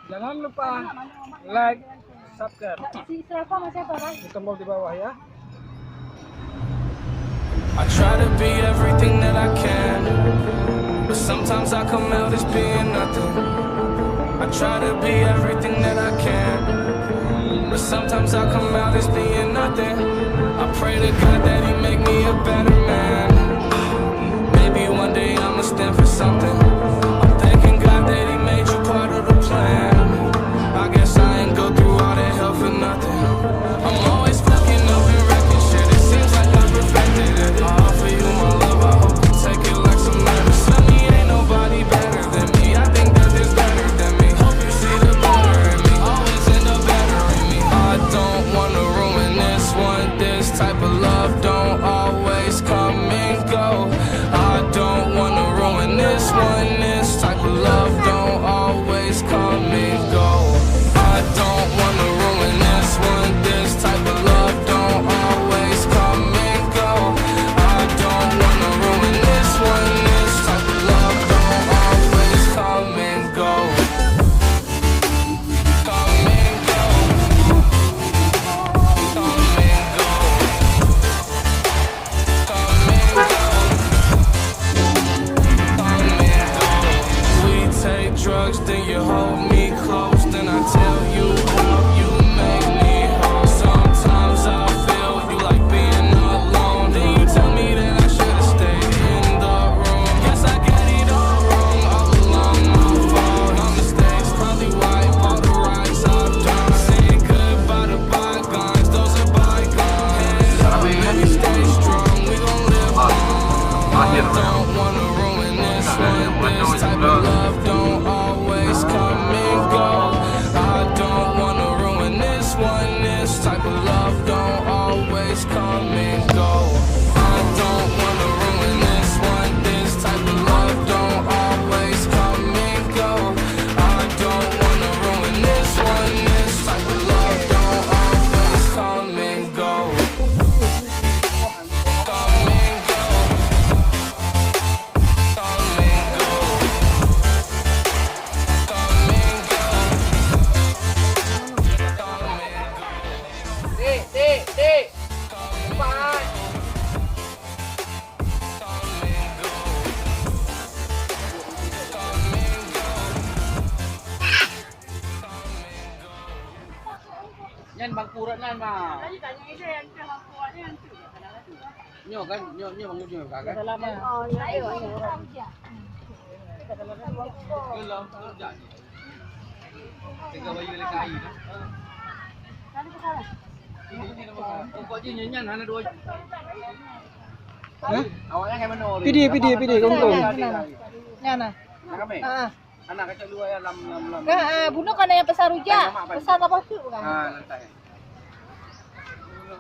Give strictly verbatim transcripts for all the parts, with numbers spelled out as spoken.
Jangan lupa like, subscribe. Di tombol di bawah ya. I try to be everything that I can, but sometimes I come out as being nothing. I try to be everything that I can, but sometimes I come out as being nothing. I pray to God that He make me a better man. Maybe one day I'ma stand for something. I'm thanking God that He made you part of the plan. I guess I ain't go through all that hell for nothing. I'm always fucking up and wrecking shit. It seems like I'm perfected at it. I offer you my love, I hope you take it like some letters. Tell me ain't nobody better than me. I think that there's better than me. Hope you see the better in me. Always end up better in me. I don't wanna ruin this one. This type of love don't always come and go. I don't wanna ruin this one. This type of love don't always come and go. I don't wanna ruin this one. This type of love don't always come and go. I don't wanna ruin this one. This type of love don't always come and go. Come and go. Come and go. We take drugs, then you hold me close, then I tell you how you make me whole. Sometimes I feel you like being alone, then you tell me that I should've stayed in the room. Guess I got it all wrong, all along my fault. My mistakes probably wipe all the rights I've done. Say goodbye to bygones, those are bygones. Let me stay strong, we gon' live on. I don't wanna ruin this one. This type of love don't always come and go. I don't wanna ruin this one. This type of love don't always come and go. I don't wanna ruin this one. This type of love don't always come and go. I don't wanna ruin this one. This type of love don't always come and go. Come and go. Come and go. Come and go. Come and go. Tik, tik, tik. Empat. Nyan bangku rot nan, ma. Nyoe kan, nyoe, nyoe bangku nyoe kan? Dalam, eh? Oh, ya, ya, ya. Dalam, dalam. Dalam, dalam. Tengah bayu lagi kain. Pidie, pidie, pidie, kongkong. Nyan, nyan. Nyan, nah. Nyan kami? Ah, ah. Anak kacau luar ya, lam, lam, lam. Ka, ah, bunoe ka na nyang pesan rujak. Pesan apa tu, kan? Ah, lantai. I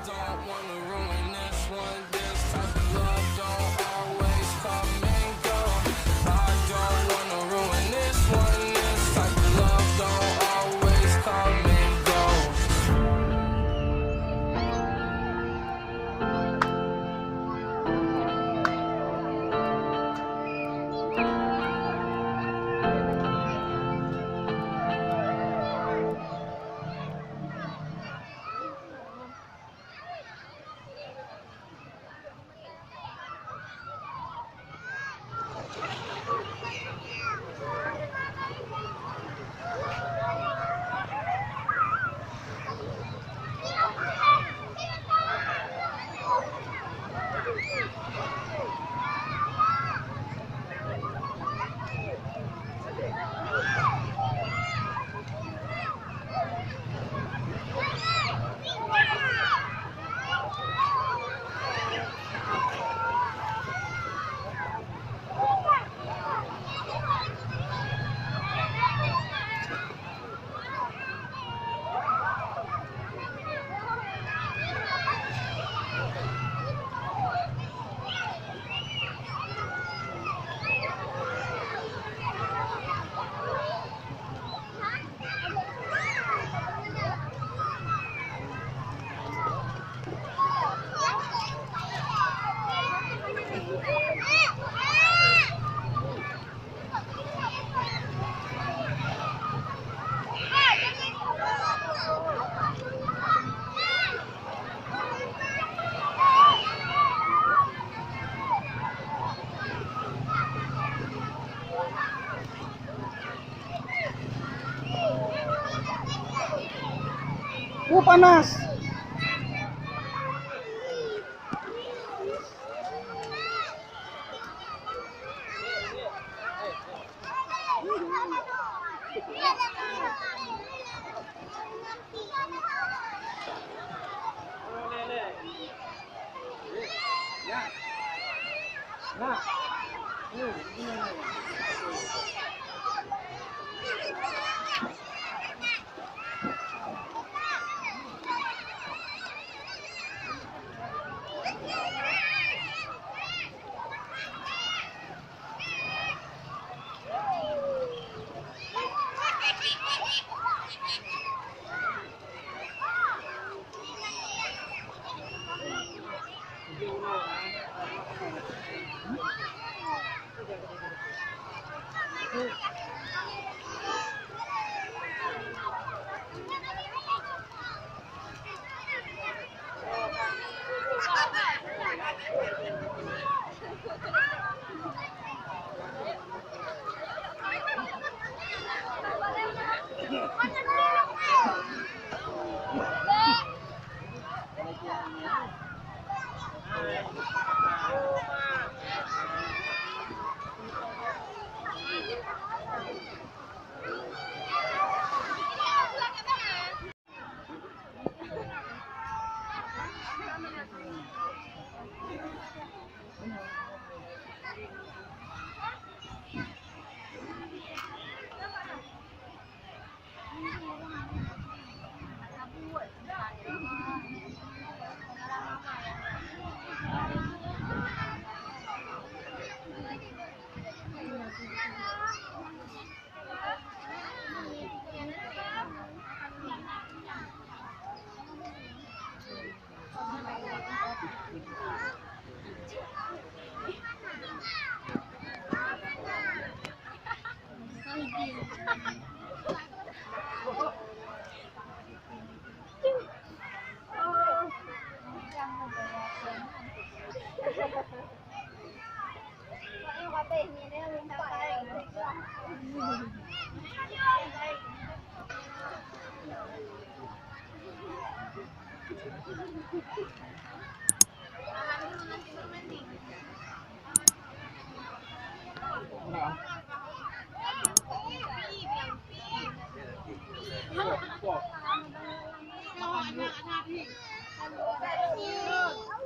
don't wanna ruin this one. This type of love don't always come and go. I don't wanna ruin this one. This type of love don't always come and go. Panas.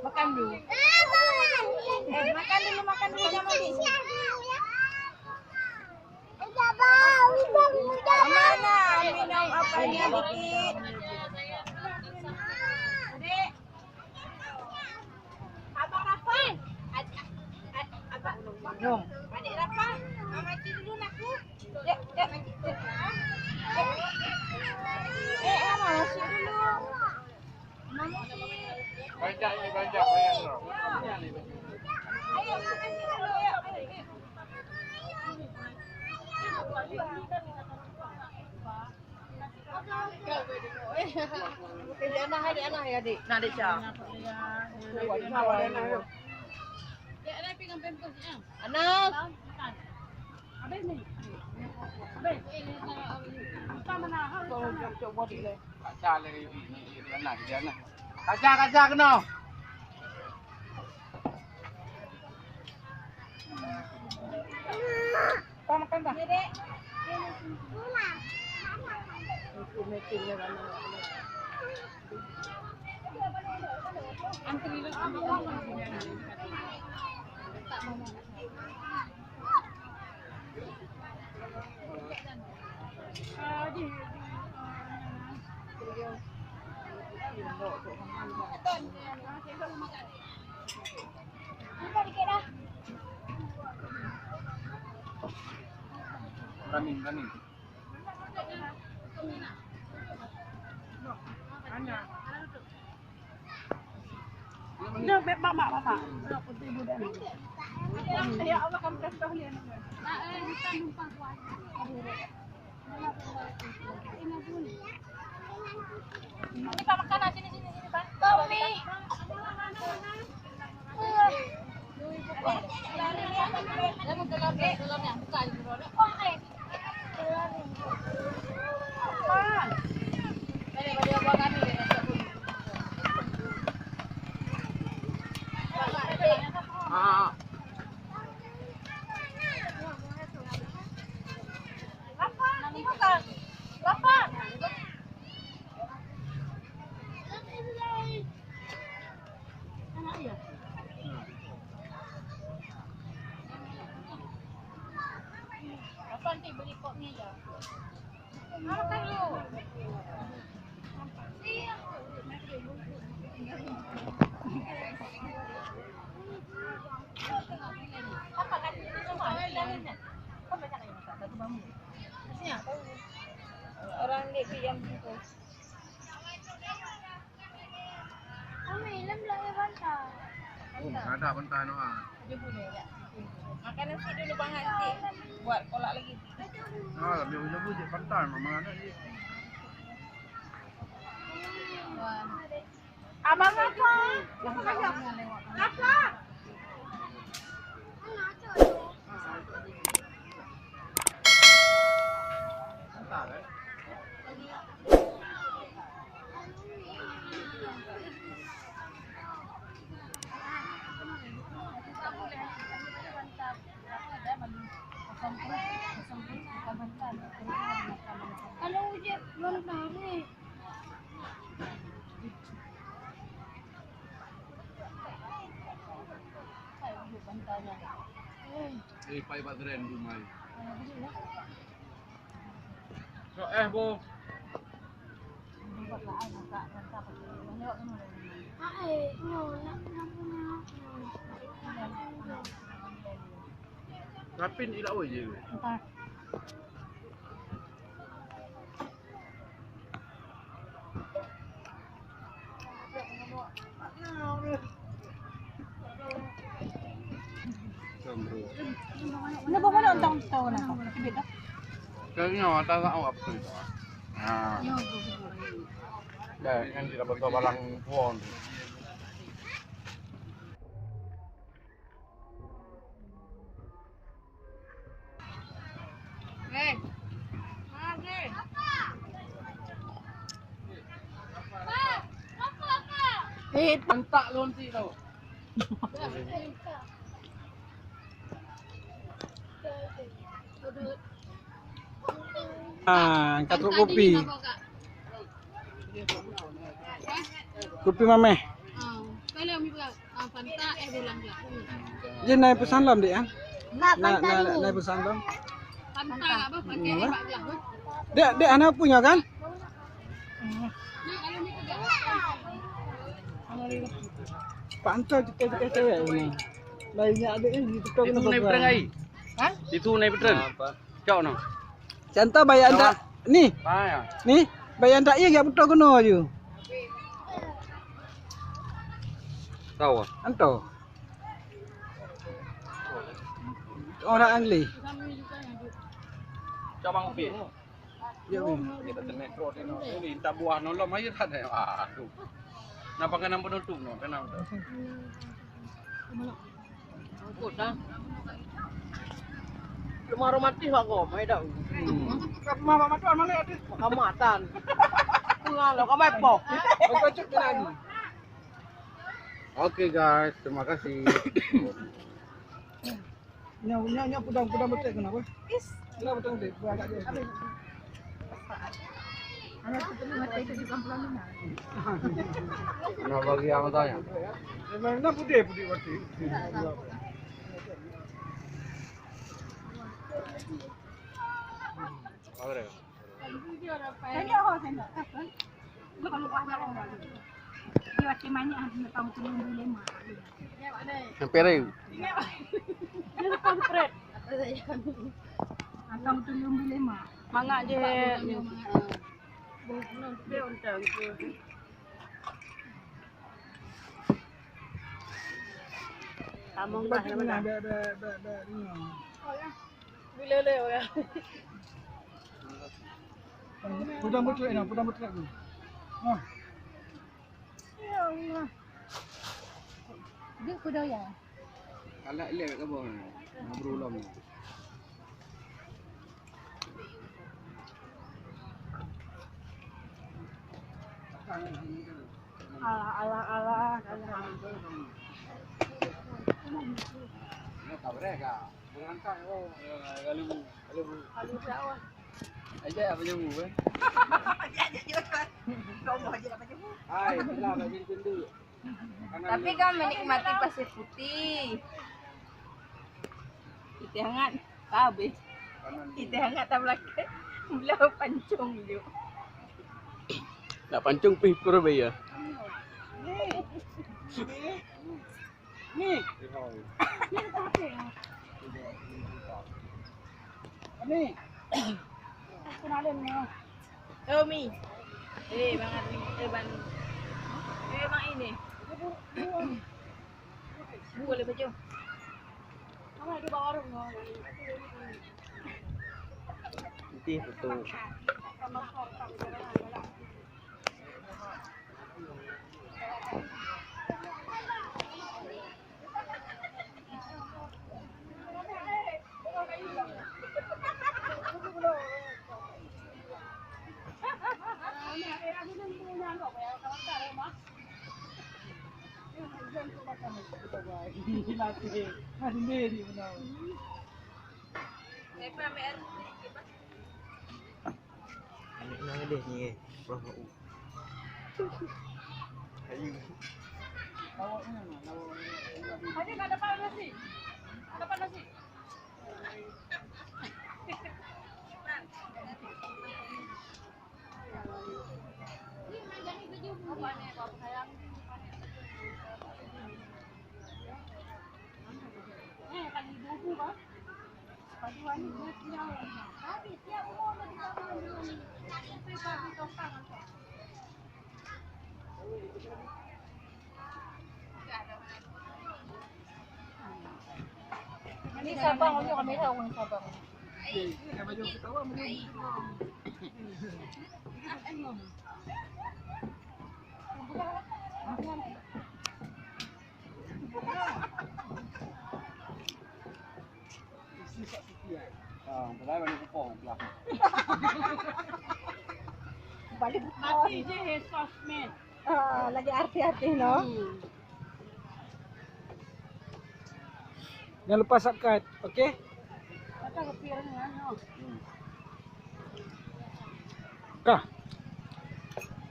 Makan dulu. Eh, makan dulu, makan dulu, jangan mandi. Mana minum apanya dikit? Dek. Abang Rafa. Ad-, ad-, Abang. Minum. Adik Rafa. Mama cik dulu nak. Dek, dek, dek. Eh, eh, Mama cik dulu. Mama cik. Banyak ni, banyak, banyak. Ayo, Mama cik dulu, yuk. Ayo, yuk. Adik Ana, adik Ana, ya, adik. Nah, adik Syah. Anas. Kaca lagi, adik Ana, adik Ana. Kaca, kaca kena. Makan, makan, dah. Antri lu. Running, running. Nah, beb mamak, mamak. Ya Allah, kamu kasih tahu dia. Ini, Pak, makanan. Sini, sini, sini, Pak. Tommy. Jangan keluar, keluar, keluar, buka aja dulu. Oh, eh. Keluar. Apa? Balik, balik, buat kami. Nanti beli kok meja. Makan dulu. Orang ni yang bungkus. Umi, lem lagi bantah. Oh, ada bantah Noah. Makan nasi dulu, Bang Haji. Buat kolak lagi. Ah, lebih jauh je bantah, mama ada ni. Abang apa? Apa? Kalau ujian belum tarik. Eh, pai bak tren tu mai. Sok eh, bo. Rapin ilak oi je. Entah. Ini bukan ada untang tahu kenapa? Cibit dah. Kayaknya ada tak awak tu. Nah. Dah, yang tidak betul barang puan. Eh, antak lonti tau. Ah, angkat trok kopi. Kopi mameh. Jih nai peusan lom, Dek, ah? Na, na, nai peusan lom. Dek, dek, hana peue nyoe kan? Pantai kita, kita cewek ni. Lainnya ada ni, kita kena. Itu nai petren ai. Hah? Itu nai petren. Apa? Cok noh. Contoh bayan tak ni? Ni, bayan tak iya jak beutôi keunoe ju. Tahu. Anto. Orang Angli. Cabang upi. Ya, Umi. Kita tenek trot ni. Ini entah buah nolom aja tak ada. Aduh. Nampak kan nampak nutup no, tenang tu. Angkut dah. Cuma aromatis bak kau, mai dah. Cuma bak mata mana ada? Makan matan. Pengalau kau mai poh. Kau cek lagi. Oke guys, terima kasih. Nyoe, nyoe, nyoe pudang, pudang betek kenapa? Is. Kenapa pudang betek? Buat agak dia. Anak tu pernah mati itu di Kampung Lama. Kenapa bagi yang tanya? Memang nak putih, putih waktu. Apa dia? Sendok ho, sendok. Dia waktu banyak, dia tahu tu nombor lima. Sampai hari. Dia lepas spread. Tahu tu nombor lima. Mangat je. Dia untung tu. Tamong bah, dah, dah, dah, dah, dah. Bila le orang. Pudang beutreuk nah, pudang beutreuk ni. Ha. Ya Allah. Dek kuda ya. Kalak lé kat bawah ni. Nak berulang ni. Alah, alah, alah, alah. Ini tak boleh kah? Berangkat, oh. Ya, lalu, lalu. Lalu siapa? Aja apa jamu, eh? Hai, itulah kat pintu tu. Tapi kan menikmati pasir putih. Itu hangat, tak habis. Kita hangat tak belakang. Belah pancung dulu. Nak pancung pih pura bayar. Ni. Ni. Ni. Kenalin ni. Oh, Mi. Eh, Bang Arni. Eh, Bang. Eh, Bang ini. Bu boleh baca. Mama duduk bawah warung. Nanti betul. Aneuk nyan deh ni, eh. Bang Mak U. Ayu. Tadi nak dapat nasi. Nak dapat nasi. Ini Sabang, ini kamera orang Sabang. Ah, padahai balik kupon belah. Balik kupon. Mati je he sosmed. Ah, lagi artis-artis, no? Hmm. Jangan lupa subscribe, oke? Kata kopi orang, no? Hmm. Kah?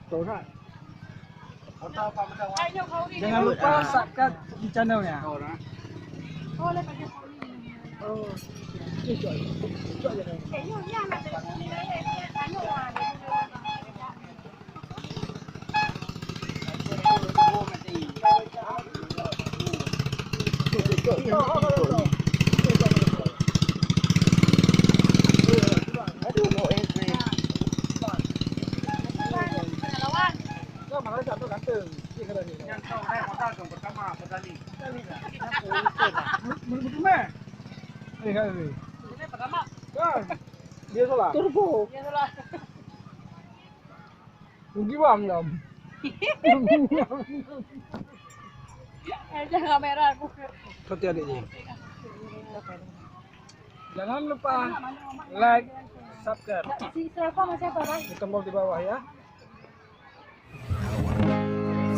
Betul tak? Jangan lupa subscribe di channelnya. Oh, Dia salah. Turbo. Rugi bang dam. Eh, jangan kamera aku. Kata adik ni. Jangan lupa like, subscribe. Si siapa macam apa, Bang? Di tombol di bawah ya.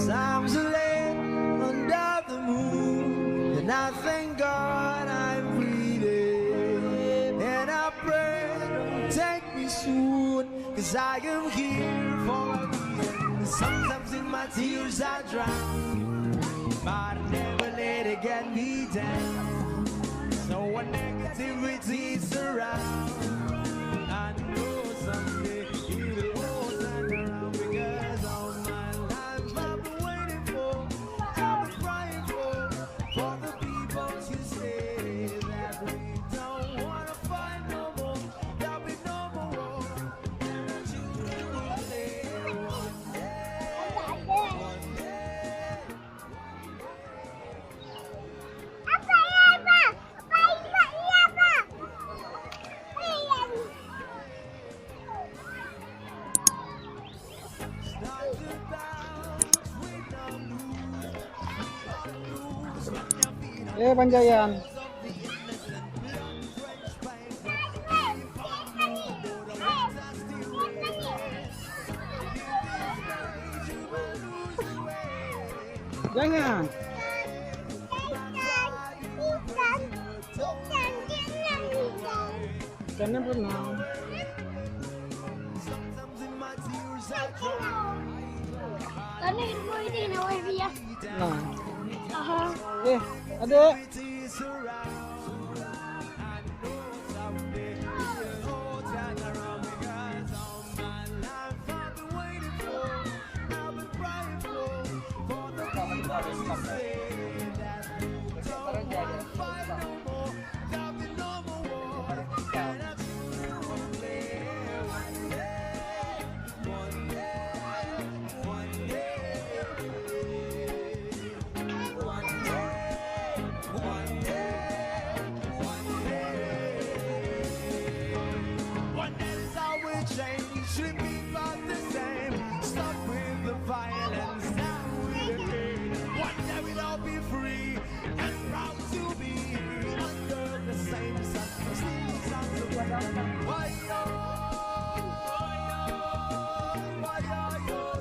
Time's a land under the moon, and I thank God I'm breathing. And I pray don't take me soon, 'cause I am here for a reason. Sometimes in my tears I drown, but I never let it get me down. So when negativity surrounds, I know someday it will all turn around, because all my life I've been waiting for, I've been praying for, for the people to say that we don't wanna fight no more, there'll be no more war, and the children will say one day, one day. Eh, Banjayan. Jangan. Jangan pernah. Tadi ilmu ini nak wifi ya. Nah. Aha. Eh, adik. Say that we don't wanna fight no more. There'll be no more war. And I truly believe one day, one day, one day, one day, one day, one day, one day, this all will change. Shouldn't be but the same. Stop with the violence, now with the hate. One day we'll all be free and proud to be under the same sun.